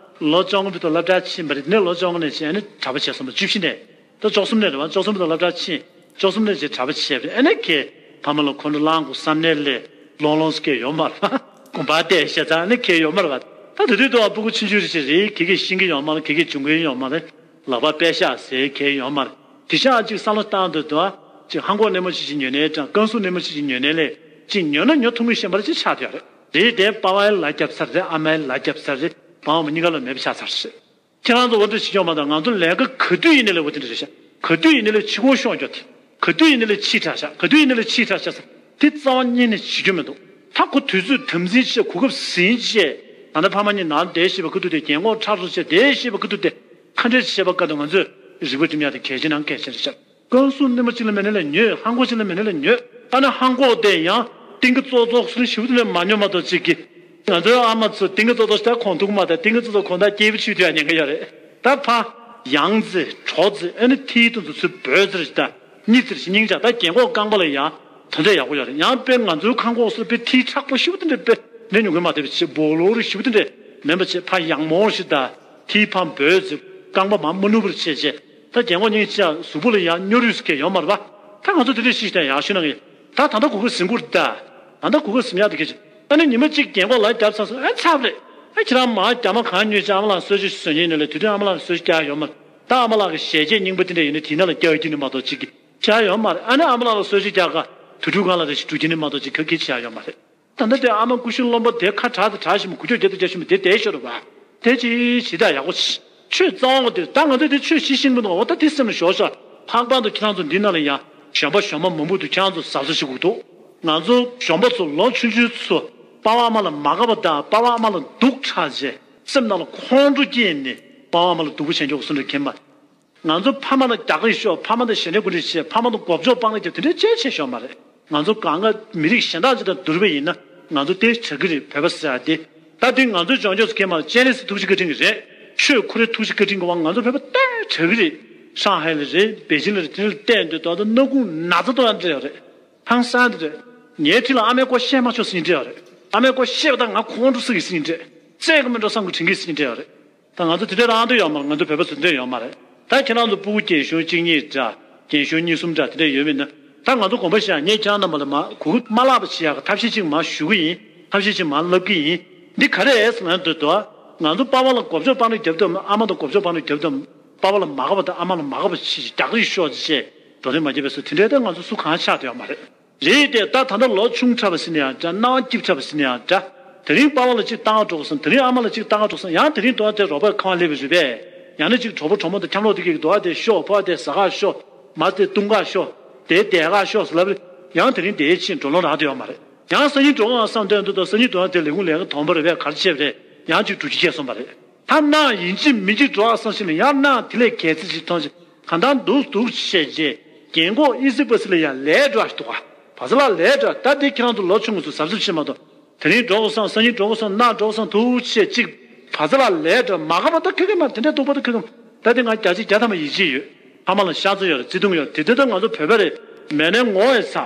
ལོ་བཅོ་ལྔ་བར་དུ་སློབ་གྲྭ་ཕྱིན་པ་རེད། དེ་ནས་ལོ་བཅོ་ལྔ་ནས་བྱས་ནས་གྲྭ་པ་བྱས་སོང་བ་བཅུ་བཞི་ནས། ད་བཅུ་གསུམ་ནས་རེད་བ། བཅུ་གསུམ་དུ་སློབ་གྲྭ་ཕྱིན། བཅུ་གསུམ་ནས་ཅིག་གྲྭ་པ་བྱས་པས་ཨ་ནི་ཁྱེད་ཕ་མ་ལ་ཁོང་ཁྲོ་ལངས་དགོས་བསམ་ནས་ལས་ལོང་ལོང་སྐད་ཡོད་མ་རེད་བ། དགོན་པ་བལྟས་བཤད་ཙང་ཨ་ནི་ཁྱེད་ཡོད་མ་རེད་བ། ད་དེ་དུས་དུ་བ་སྤུ་གུ་ཆུང་ཆུང་རེ་ཞིག་རེད། ཁྱེད་ཀྱིས་ཤེས་ཀྱི་ཡོད་མ་རེད། ཁྱེད་ཀྱིས་འབྱུང་གི་ཡོད་མ་རེད། ལག་པ་པད་ཤག་ཟེར་ཁྱེད་ཡོད་མ་རེད། དེ་ཤག་ཅིག་བསམ་བློ་བཏང་དུས་དུ་བ་ཅིག་ཧང་གོག་སྣེ་མོ་ཅིག་ཅིག་ཉོས་ནའི་འདྲ། ཀན་སུའུ་སྣེ་མོ་ཅིག་ཅིག་ཉོས་ནའི་ལས་ཅིག་ཉོས་ན་ཉོ་ཐུབ་མཁན་ཤེས་པ་རེད། ཅིག་ཆགས་བསྡད་ཡོད་རེད། རེད་དེ་པ་ཕའི་ལ་རྒྱབ་ཚར་རེད། ཨ་མའི་ལ་རྒྱབ་ཚར་རེད། ཕ་མ་གཉིས་ཀ་ལ་མེད་པ་ཆགས་ཚར་རེད། ཁྱེད་རང་ཚོ་འོ་འདྲ་བྱེད་ཆོག་མ་གཏོགས་ང་ཚོ་ལས་ཀ་ག་དུས་ཡིན་ནའི་ལས་འོ་དེ་འདྲ་རེད་ཤག་ག་དུས་ཡིན་ནའི་ལས་ཕྱི་སྒོར་ཤོག་རྒྱོབ་དེ། ག་དུས་ཡིན་ནའི་ལས་ཕྱིར་དྲག་ཤག་ག་དུས་ཡིན་ནའི་ལས་ཕྱིར་དྲག་ཤག་ཟེར་དེ་རྩ་བ་ཉིད་ནས་བྱེད་རྒྱུ་མི་འདུག་ད་ཁོ་དུས་ཚོད་དམ་འཛིན་བྱས། གོ་སྐབས་ཟིན་བྱས། ད་ལྟ་ཕ་མ་གཉིས་ནང་བསྡད་ཤེས་པ་ག་དུས་དེ་རྒན་གོག་ཁྲག་རུ་བྱས་བསྡད་ཤེས་པ་ག་དུས་དེ་ཁ་འབྲལ་བྱེད་པ་དཀའ་འདུག་ང་ཚོས་རིག་པ་སྒྲིམ་ཡག་དེ་གལ་ཆེ་ནང་གལ་ཆེ་རེད་ཤག་ཀན་སུའུ་སྣེ་མོ་གཅིག་ལ་མེད་ན་ལས་ཉོས། ཧང་གོག་གཅིག་ལ་མེད་ན་ལས་ཉོས། ཨ་ནི་ཧང་གོག་དེ་ཡང་ཏིང་གི་ཙོག་ཙོག་སུ་ཞིབ་ཏུ་ནས་མ་ཉོ་མ་གཏོགས་ཅིག་གི་ང་ཚོའི་ཨ་མ་ཚོ་ཏིང་གི་ཙོག་ཙོག་ཞིག་ད་གོང་ཐུག་མ་ད་ཏིང་གི་ཙོག་ཙོག་གོང་ད་སྐྱེས་བུ་ཆུ་དུས་ཡང་ཉན་གི་ཡོད་རེད། ད་ཕ་ཡང་རྩེ་གྲོགས་རྩེ་ཨ་ནི་ཐིའི་ཏུ་ཚོ་ཚུར་འབོད་ཟེར་ཞིག་ད་གཉིད་ཟེར་ཞིག་སྙིང་རྗེ། ད་རྒན་གོག་རྐང་པ་ལ་ཡང་དོན་དེ་ཡག་པོ་ཡོད་རེད། ཡང་དཔེ་ང་ཚོའི་ཁང་གོག་སུ་དཔེ་ཐིའི་མཁྲེགས་པོ་ཞིབ་ཏུ་འདྲ་དཔེ་ནས་ཉུང་གི་མ་ད་དཔེ་ཆེ་སྦོ་ལོ་རུ་ཞིབ་ཏུ་འདྲ་མེད་པ་བྱས་ཕ་ཡང་མོ་ཞིག་ད་ཐིའི་ཕ་འབོད་ཟེར་རྐང་པ་མ་མ་ནུབ་པར་བྱས་བྱས། ད་རྒན་གོག་སྙིང་རྗེ། གཟུགས་པོ་ལ་ཡང་སྨྱོ་རུས་སུ་གས་ཡོད་མ་རེད་པ། ད་ང་ཚོ་དེ་འདྲ་ཞིག་ད་ཡག་ཤོས་ན་ངས་ད་ད་ལྟ་གོ་སྐབས་ཟིན་གྱི་རེད་ད། ད་ལྟ་གོ་སྐབས་ཟིན་ཡག་དེ་གལ་ཆེ། ཨ་ནི་ཉི་མ་གཅིག་རྒན་གོག་ལ་རྒྱབ་ཚར་སོང་ཨ་ཚར་རེད། ཨ་ཁྱེད་རང་མ་རྒྱ་མ་གང་ཉོས་ཅིག་ཨ་མ་ལགས་གསོལ་ཇ་ཞིག་བཟོ་ཉན་ནས་ལས་དེ་དུས་ཨ་མ་ལགས་གསོལ་ཇ་རྒྱག་ཡོད་མ་རེད། ད་ཨ་མ་ལགས་ཀྱི་ཞལ་ཆད་རྙིང་པ་དེ་འདྲ་ཡིན་ན་དེའི་ནང་ལ་རྒྱག་ཡོད་ཀྱི་ནི་མ་གཏོགས་ཅིག་གི་བྱ་ཡོད་མ་རེད། ཨ་ནི་ཨ་མ་ལགས་ལ་གསོལ་ཇ་རྒྱག་ག་དུས་དྲུག་སྒང་ལ་རེ་ཞིག་འགྲོ་གྱི་ནི་མ་གཏོགས་ཅིག་ག་གི་བྱ་ཡོད་མ་རེད། ད་ལྟ་དེ་ཨ་མ་སྐུ་ཞབས་བློན་པོ་དེ་ཁ་གྲག་དང་གྲག་བཞིན་པ་སྐུ་ཇོ་རྒྱ་དང་རྒྱ་བཞིན་པ་དེ་བསྡད་ཤོར་བ། དེ་ཅི་ཞི་དྲག་ཡག་པོ་ཆེ། ཆོས་རྩ་བ་དེ་ད་ང་ཚོས་དེ་ཆོས་ཤེས་ཤིང་མི་འདུག་འོ་ད་དེ་སེམས་ལ་ཞོག་ཤག་ལྷག་པར་དུ་ཁྱེད་རང་ཚོ་འདི་ན་ལ་ཡང་གཞོན་པ་གཞོན་མ་མང་པོ་འདུག་ཁྱེད་རང་ཚོ་གཟབ་གཟབ་བྱེད་དགོས་འདུག་ང་ཚོ་གཞོན་པ་ཚོ་ལོ་ཆུང་ཆུང་ཚོ་པ་ཕ་ཨ་མ་ལ་མ་དགའ་བ་དང་པ་ཕ་ཨ་མ་ལ་སྡུག་དྲགས་བྱས་སེམས་ནང་ལ་ཁོང་ཁྲོ་སྐྱེས་ནས་པ་ཕ་ཨ་མ་ལ་སྡུག་པོ་བྱེད་མགྱོགས་སུ་འགྲོ་མཁན་མ། ང་ཚོ་ཕ་མ་ལ་རྒྱག་གི་ཤོག་ཕ་མ་དང་ཞེ་འགྲས་གོ་སྒྲིག་བྱེད། ཕ་མ་དང་མགོ་བཅོ་པང་ལ་རྒྱབ་དེ་འདྲའི་ཅེས་བྱེད་ཤོག་མ་རེད། ང་ཚོ་གང་ག་མི་རིགས་གཞན་དག་ཅིག་དང་བསྡུར་བ་ཡིན་ན་ང་ཚོ་ཏོག་ཙམ་དྲག་གི་རེད། བོད་པ་ཟེར་ཡ་དེ། ད་དེ་ང་ཚོའི་ལྗོངས་ཕྱོགས་སུ་ཁེལ་མ་ལ་སྤྱན་རས་གཟིགས་ཐུགས་རྗེ་བཀའ་དྲིན་གྱིས་རེད། ཆོས་ཁོ་རའི་ཐུགས་རྗེ་བཀའ་དྲིན་གྱིས་ང་ཚོ་བོད་པ་ཏོག་ཙམ་དྲག་གི་རེད། ཧྲང་ཧའེ་ལ་རེད། པེ་ཅིན་ལ་རེད། དེ་འདྲ་བལྟས་འདུག་ད་ལྟ་སྣ་ཁུང་ན་ཚ་ཏོག་ཙམ་འདྲ་ཡོད་རེད། ཧང་སང་དེ་རེད། ངའི་འཁྲིས་ལ་ཨ་མའི་སྐོར་བཤད་མ་ཆོག་ཟེར་མཁན་འདྲ་ཡོད་རེད། ཨ་མའི་སྐོར་བཤད་པ་དང་ང་ཁོང་ཁྲོ་ཟ་གི་ཟེར་མཁན་འདྲ། བཙལ་གི་མི་འགྲོ་བསམ་གི་དྲན་གི་ཟེར་མཁན་འདྲ་ཡོད་རེད། ད་ང་ཚོ་དེ་འདྲ་རང་འདོད་ཡོད་མ་རེད། ང་ཚོ་བོད་པ་ཚོ་འདོད་ཡོད་མ་རེད། ད་ཁྱེད་རང་ཚོ་སྤུ་གུ་རྒན་གཞོན་གཅིག་གཉིས་འདྲ། རྒན་གཞོན་གཉིས་གསུམ་འདྲ་དེ་འདྲ་ཡོད་མིན་ན། ད་ང་ཚོ་དགོངས་པ་བཞེས་ཡ་ངས་ཁྱེད་རང་རྣམ་པ་ལ་མ་གོ་སྐབས་མ་བརླག་པ་བྱེད་ཡག་གི་ཐབས་ཤེས་གཅིག་མར་ཞུ་གི་ཡིན། ཐབས་ཤེས་གཅིག་མར་ལབ་གི་ཡིན། འདི་ག་རེ་རེད་ཟེར་ན་འདོད་དོ། ང་ཚོ་པ་ཕ་ལ་མགོ་བཅོ་པང་རེ་རྒྱབ་དུས་ཨ་མ་དང་མགོ་བཅོ་པང་རེ་རྒྱབ་དུས་པ་ཕ་ལ་མ་དགའ་བ་དང་ཨ་མ་ལ་མ་དགའ་བ་ཞིག་རྒྱག་རེས་ཤོག་ཅེས་བགྲོ་གླེང་མ་བརྒྱབ་པའི་སུ་དེ་འདྲའི་ད་ང་ཚོ་སུ་གང་ཆགས་བསྡད་ཡོད་མ་རེད། རེད་དེ་ད་ད་ལྟ་ལོ་ཆུང་དྲགས་པ་ཟེར་ན་ཡང་འདྲ། སྣང་བ་སྐྱིད་དྲགས་པ་ཟེར་ན་ཡང་འདྲ། དེ་རིང་པ་ཕ་ལ་གཅིག་བཏང་འགྲོ་དགོས་སམ། དེ་རིང་ཨ་མ་ལ་གཅིག་བཏང་འགྲོ་སམ། ཡང་དེ་རིང་དུ་བ་དེ་རོགས་པ་ཁང་བ་སླེབས་པའི་རེད་པས། ཡང་ན་གཅིག་གྲོགས་པོ་གྲོགས་མོ་དང་འཁྱམ་ལོག་དེ་གིས་དུ་བ་དེ་ཤོག་ཕ་བ་དེ་ཟ་ག་ཤོག་མ་དེ་བཏུང་ག་ཤོག་དེ་བསྡད་ག་ཤོག་ཟེར་ལབ་རེད། ཡང་དེ་རིང་དེའི་ཕྱིན་འགྲོ་ལོང་རག་དེ་ཡོད་མ་རེད། ཡང་སང་ཉིན་འགྲོ་ག་བསམ་དོན་དུ་དང་སང་ཉིན་དུ་བ་དེ་ལས་ཁུངས་ལས་ཀ་དོན་པ་རེད་པས། ག་རེ་བྱས་པ་རེད། ཡང་གཅིག་འགྲོ་རྒྱུ་བརྗེད་སོང་བ་རེད། ད་ནང་ཡིན་གཅིག་མིན་གཅིག་འགྲོ་བ་བསམ་ཞིག་ལ་ཡང་ནང་དེ་ལས་གལ་ཆེ་ཞིག་མཐོང་ཞིག་གང་ལྟར་འདུག་འདུག་བཤད་རྗེས་རྒན་གོག་ཨི་སི་པ་སི་ལ་ཡང་ལས་འགྲོ་ཞིག་འདུག་ག་བ་ཟ་ལ་ལས་འགྲོ། ད་འདི་ཁྱེད་རང་ཚོ་ལོ་ཆུང་ངུ་ཚོ་གཟབ་གཟབ་བྱེད་མ་གཏོགས་དེ་རིང་འགྲོ་དགོས་སམ། སང་ཉིན་འགྲོ་དགོས་སམ། གནངས་འགྲོ་དགོས་སམ། ཐུགས་ཆེ་གཅིག་བ་ཟ་ལ་ལས་འགྲོ་མ་དགའ་བ་ད་ཁ་ཁ་མ་དེ་འདྲ་སྡུག་པ་ད་ཁ་ཁ་མ། ད་འདི་ང་བརྒྱ་ཆ་བརྒྱ་ཐམ་པ་ཡིད་ཆེས་ཡོད། ཕ་མ་ལ་ཤ་ཚ་ཡོད་རེད། བརྩེ་དུང་ཡོད་རེད། དེ་དུས་ད་ང་ཚོ་བོད་པ་རེད། མེད་ནའི་ངོ་བོ་ཡི་ས།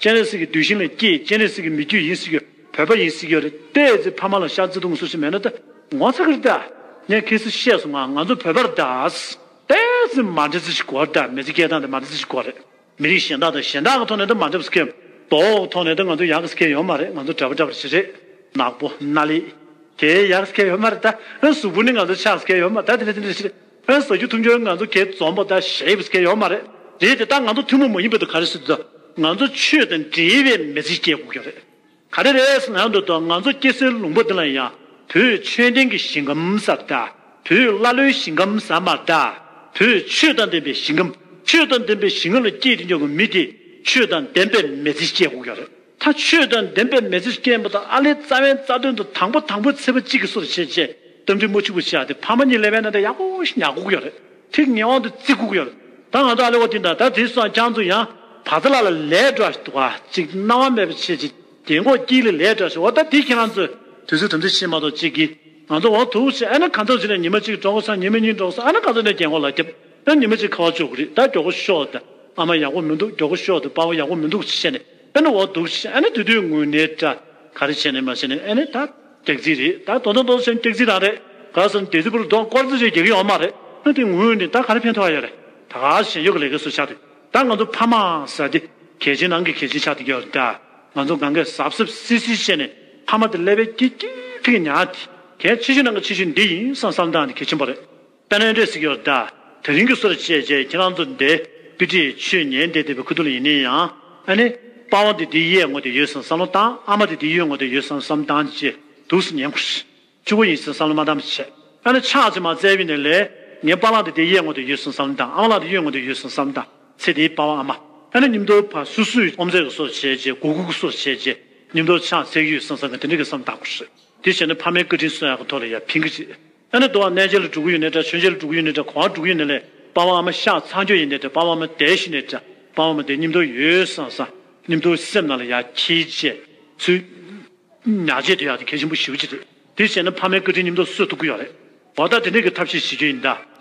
སྤྱན་རས་གཟིགས་ཀྱི་གདུལ་ཞིང་ལ་སྐྱེས། སྤྱན་རས་གཟིགས་ཀྱི་མི་རྒྱུད་ཡིན་ཟེར་གྱི་ཡོད། བོད་པ་ཡིན་ཟེར་གྱི་ཡོད་རེད། ཏོག་ཙམ་ཕ་མ་ལ་ཤ་བརྩེ་དུང་སུ་ཞིག་མེད་ན་ད་ངོ་ཚ་གི་རེད་ད། ངས་ཁ་སང་བཤད་སོང་ང་། ང་ཚོ་བོད་པ་རེད་ད། ཏོག་ཙམ་མ་འདྲ་ཚུལ་ཞིག་དགོས་རེད་ད། མི་ཚེ་སྐྱེལ་སྟངས་དེ་མ་འདྲ་ཚུལ་ཞིག་དགོས་རེད། མི་རིགས་གཞན་དག་དང་གཞན་དག་གི་ཐོག་ནས་ད་མ་འདྲ་བ་ཟེར་གྱི་ཡོད། མདོག་གི་ཐོག་ནས་ད་ང་ཚོ་ཡག་གི་ཟེར་གྱི་ཡོད་མ་རེད། ང་ཚོ་འདྲ་པོ་འདྲ་པོ་ཞིག་རེད། ནག་པོ་ནག་ལི། དེ་ཡག་ཟེར་གྱི་ཡོད་མ་རེད་ད། ཨ་གཟུགས་པོ་ནི་ང་ཚོ་ཆགས་ཟེར་གྱི་ཡོད་མ་ད་དེ་འདྲ་དེ་འདྲ་ཞིག་རེད། ཨ་ཟ་རྒྱུ་འཐུང་རྒྱུ་ང་ཚོ་གས་འཛོམས་པོ་ད་ཞེ་པོ་ཟེར་གྱི་ཡོད་མ་རེད། རེད་དེ་ད་ང་ཚོ་ཐུན་མོང་མ་ཡིན་པ་དེ་ག་རེ་ཟེར་དུས་ད་ང་ཚོ་ཆོས་དང་འབྲེལ་བའི་མི་ཚེ་སྐྱེལ་དགོས་ཀྱི་རེད། ག་རེ་རེད་ཟེར་ན་འདུག་ད་ང་ཚོ་སྐྱེ་སའི་ལུང་པ་འདི་ལ་ཡང་ བོད་ཆོས་ལྡན་གྱི་ཞིང་ཁམས་ཟེར་ད། བོད་ཀླ་ཀློའི་ཞིང་ཁམས་ཟེར་མ་ད། བོད་ཆོས་དང་ལྡན་པའི་ཞིང་ཁམས། ཆོས་དང་ལྡན་པའི་ཞིང་ཁམས་ལ་སྐྱེས་ཏེ་འགྱོ་གི་མི་དེ་ཆོས་དང་ལྡན་པའི་མི་ཚེ་སྐྱེལ་དགོས་ཀྱི་རེད། ད་ཆོས་དང་ལྡན་པའི་མི་ཚེ་སྐྱེལ་མ་ཐག་ཨ་ལས་རྩ་བའི་རྩ་དོན་དུ་དང་པོ་དང་པོ་ཚེས་པ་གཅིག་གི་སོར་བྱས་བྱས་གཏམ་དྲི་མ་ཆུ་བོ་བྱས་ཏེ་ཕ་མ་གཉིས་ཀླད་པའི་ནང་དུ་ཡག་པོ་ཞིག་ཉར་དགོས་ཀྱི་རེད། དེ་ངེས་དབང་དུ་བརྩི་དགོས་ཀྱི་ཡོད་རེད། ད་ང་ཚོ་ཨ་ལས་འོ་དེ་འདྲ་ད་དེ་སོང་ཁྱང་ཚོ་ཡང་བ་ཚ་ལ་ལ་ལས་འགྲོ་ཞིག་འདུག་ག་ཅིག་སྣང་བ་མེད་པ་བྱས་ཅིག་རྒན་གོག་དཀྱིལ་ལ་ལས་འགྲོ་ཞིག་འོ་ད་དེ་ཁྱེད་རང་ཚོས་དུས་ཚོད་དམ་ཚིགས་ཕྱིན་མ་གཏོགས་ཅིག་གིས་ང་ཚོ་འོ་ཐུག་ཞིག་ཨ་ནི་གང་ཚོད་ཅིག་ནས་ཉི་མ་གཅིག་འགྲོ་གོ་སང་ཉི་མ་གཉིས་འགྲོ་གོ་སང་ཨ་ནི་གང་ཚོད་ནས་རྒན་གོག་ལ་རྒྱབ་ཨ་ཉི་མ་གཅིག་ཁ་བ་ཅོག་གི་རེད། ད་མགྱོགས་པོ་ཤོག་ད་ཨ་མ་ཡག་པོ་མི་འདུག་མགྱོགས་པོ་ཤོག་ད་པ་ཕ་ཡག་པོ་མི་འདུག་ཅིག་བྱས་ནས་ཨ་ནི་འོ་འདུག་ཞིག་ཨ་ནི་དུས་དུས་ངུས་ནས་འདྲ་ག་རེ་བྱས་ནས་མ་བྱས་ནས་ཨ་ནི་ད། སྐྱག་རྫུན་རེད། ད་དོ་དོ་དོ་སེམས་སྐྱག་རྫུན་རང་རེད། ག་སོང་དེ་ཚོ་བུ་རུ་རྡོ་སྐོར་རྫུན་ཞིག་རྒྱག་གི་ཡོད་མ་རེད། ཨ་དེ་ངུས་ནས་ད་ག་རེ་ཕན་ཐོགས་ཡོད་རེད། ད་ག་ཞེན་ཡོད་ཀྱི་ལས་ཀ་སུ་ཆགས་དེ། ད་ང་ཚོ་ཕ་མ་ཟེར་དེ་གལ་ཆེན་ནང་གི་གལ་ཆེན་ཆགས་བསྡད་ཀྱི་ཡོད་རེད་ད། ང་ཚོ་གང་གས་གཟབ་གཟབ་སིལ་སིལ་བྱས་ནས་ཕ་མ་དེ་ཀླད་པའི་དཀྱིལ་དཀྱིལ་ཐིག་ཉག་དེ་གལ་ཆེ་ཤོས་ནང་གི་ཆེ་ཤོས་འདི་ཡིན་བསམ་བསམ་སྟངས་དེ་གལ་ཆེན་པོ་རེད། དཔེར་ན་འདྲ་ཟེར་གྱི་ཡོད་ད། དེ་རིང་གི་སོར་བཅད་བྱས་ཁྱེད་རང་ཚོ་འདི་དཔེ་ཁྲིད་ཆོས་ཉན་བསྡད་བསྡད་པའི་ཁུ་ཐུ་ལ་ཡིན་ནའི་ཡང་ཨ་ནི་པ་ཕ་འདི་འདི་གཡས་ངོ་དེ་ཡོད་བསམ་བསམ་བློ་བཏང་། ཨ་མ་དེ་འདི་གཡོན་ངོ་དེ་ཡོད་བསམ་བསམ་བཏང་བྱས་འདུག་སེ་ཉན་དགོས། གཅིག་པོ་ཡིན་བསམ་བསམ་བློ་མ་བཏང་བ་བྱས། ཨ་ནི་ཕྱག་ཅིག་མར་བཙལ་བའི་ནས་ལས་ངའི་པ་ལགས་དེ་འདི་གཡས་ངོ་དེ་ཡོད་བསམ་བསམ་བཏང་། ཨ་མ་ལགས་དེ་གཡོན་ངོ་དེ་ཡོད་བསམ་བསམ་བཏང་། ཚེ་འདིའི་པ་ཕ་ཨ་མ། ཨ་ནི་མཉམ་དུ་ཕར་སོ་སོའི་ཨོམ་རྩེ་གི་སོར་བྱས་རྗེས་གུ་གུ་གི་སོར་བྱས་རྗེས་མཉམ་དུ་ཕྱག་འཚལ་གྱི་ཡོད་བསམ་བསམ་གི་དེ་འདྲ་གི་བསམ་བཏང་དགོས་རེད། དེ་བྱས་ན་ཕ་མའི་བཀའ་དྲིན་གསོ་ཡག་གི་ཐོག་ལ་ཡ་ཕན་གི་རེད། ཨ་ནི་དུ་བ་གནས་མཇལ་ལ་འགྲོ་གི་ཡོད་ནའི་འདྲ། མཆོད་མཇལ་ལ་འགྲོ་གི་ཡོད་ནའི་འདྲ། ག་པར་འགྲོ་གི་ཡོད་ནའི་ལས་པ་ཕ་ཨ་མ་ཤག་ཚང་འཇོག་ཡིན་ནའི་འདྲ། པ་ཕ་ཨ་མ་བསྡད་ཤི་ནའི་འདྲ། པ་ཕ་ཨ་མ་དེ་མཉམ་དུ་ཡོད་བསམ་བསམ་མཉམ་དུ་སེམས་ནང་ལ་ཡ་འཁྱེར་བྱས་ཚུར་ཉར་བྱས་སྡོད་ཡག་དེ་གལ་ཆེན་པོ་ཞེ་པོ་ཅིག་རེད། དེ་བྱས་ན་ཕ་མའི་བཀའ་དྲིན་མཉམ་དུ་གསོ་ཐུབ་ཀྱི་ཡོད་རེད། འོ་ད་དེ་འདྲ་གི་ཐབས་ཤེས་བྱེད་རྒྱུ་ཡིན་ད།